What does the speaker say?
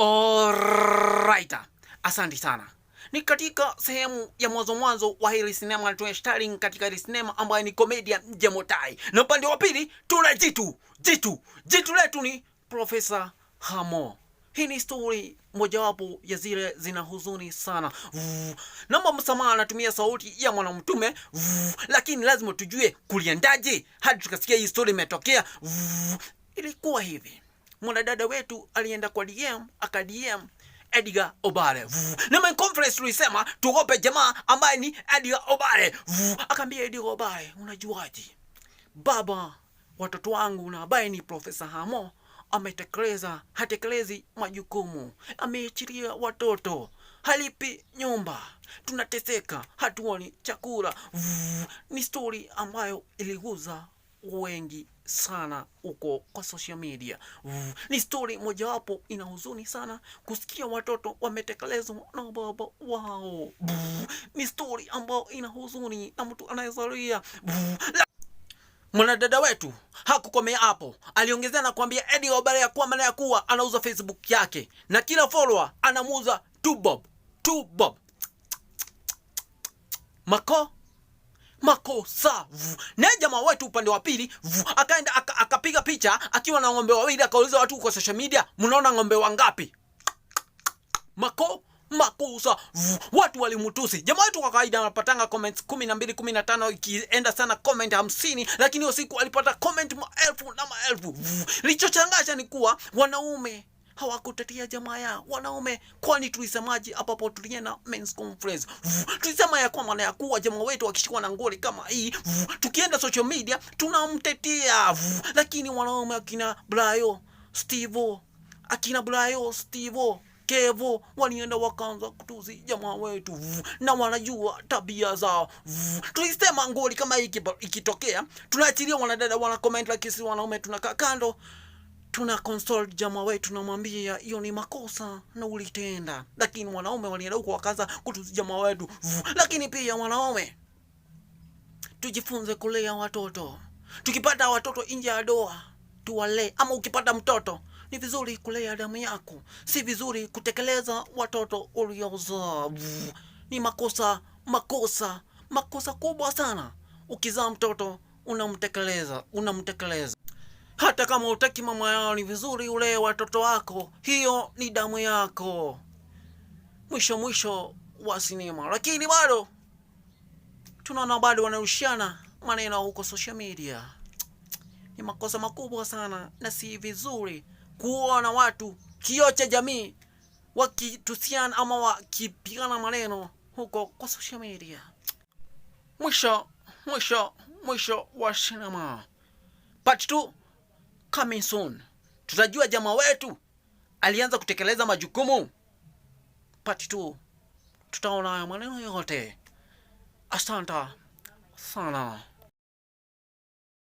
Alright. Asante sana. Ni katika sehemu ya mwanzo mwanzo wa hili sinema tuna starring katika hili sinema ambayo ni comedian Jemotai, na upande wa pili tuna jitu jitu jitu letu ni Profesa Hamo. Hii ni story mojawapo ya zile zina huzuni sana. Naomba msamaha, anatumia sauti ya mwanamtume, lakini lazima tujue kuliendaje hadi tukasikia hii story imetokea. Ilikuwa hivi, mwanadada wetu alienda kwa DM, aka DM Edgar Obare. Na my conference tulisema tuogope jamaa ambaye ni Edgar Obare. Akaambia Edgar Obare, unajuaje baba watoto wangu na ambaye ni Profesa Hamo ametekeleza, hatekelezi majukumu, ameachilia watoto, halipi nyumba, tunateseka, hatuoni chakula. Ni story ambayo iliguza wengi sana huko kwa social media. Ni story mojawapo ina huzuni sana kusikia watoto wametekelezwa na baba wao. Ni story ambayo ina huzuni na mtu anayezalia. Mwanadada wetu hakukomea hapo, aliongezea na kuambia Eddie Obare ya kwamba na ya kuwa anauza Facebook yake na kila follower anamuuza 2 bob, 2 bob. Makosa. Naye jamaa wetu upande wa pili akaenda akapiga picha akiwa na ng'ombe wawili, akauliza watu kwa social media, mnaona ng'ombe wangapi? Makosa. Watu walimutusi jamaa wetu. Kwa kawaida anapatanga comments 12, 15, ikienda sana comment 50, lakini hiyo siku alipata comment maelfu na maelfu. Lichochangasha ni kuwa wanaume hawakutetea jamaa yao wanaume. Kwani tulisemaje hapo tulienda men's conference? Tulisema ya kwamba na ya kuwa jamaa wetu akishikwa na ngoli kama hii, tukienda social media tunamtetea, lakini wanaume akina Brayo Steve, akina Brayo Steve Kevo walienda wakaanza kutusi jamaa wetu, na wanajua tabia zao. Tulisema ngoli kama hii ikitokea, tunaachilia wanadada wana comment, lakini sisi wanaume tunakaa kando, tuna consult jamaa wetu, tunamwambia hiyo ni makosa na ulitenda, lakini wanaume walienda huko wakaanza kutusi jamaa wetu. Lakini pia wanaume tujifunze kulea watoto. Tukipata watoto nje ya doa tuwalee, ama ukipata mtoto ni vizuri kulea damu yako, si vizuri kutekeleza watoto uliozaa. Ni makosa, makosa, makosa kubwa sana. Ukizaa mtoto unamtekeleza, unamtekeleza hata kama utaki mama yao, ni vizuri ulee watoto wako, hiyo ni damu yako. Mwisho mwisho wa sinema, lakini bado tunaona bado wanarushiana maneno huko social media. Ni makosa makubwa sana na si vizuri kuona watu kioo cha jamii wakitusiana ama wakipigana maneno huko kwa social media. Mwisho mwisho mwisho wa sinema. Part 2 coming soon. Tutajua jamaa wetu alianza kutekeleza majukumu. Part 2 tutaona haya maneno yote. Asante sana.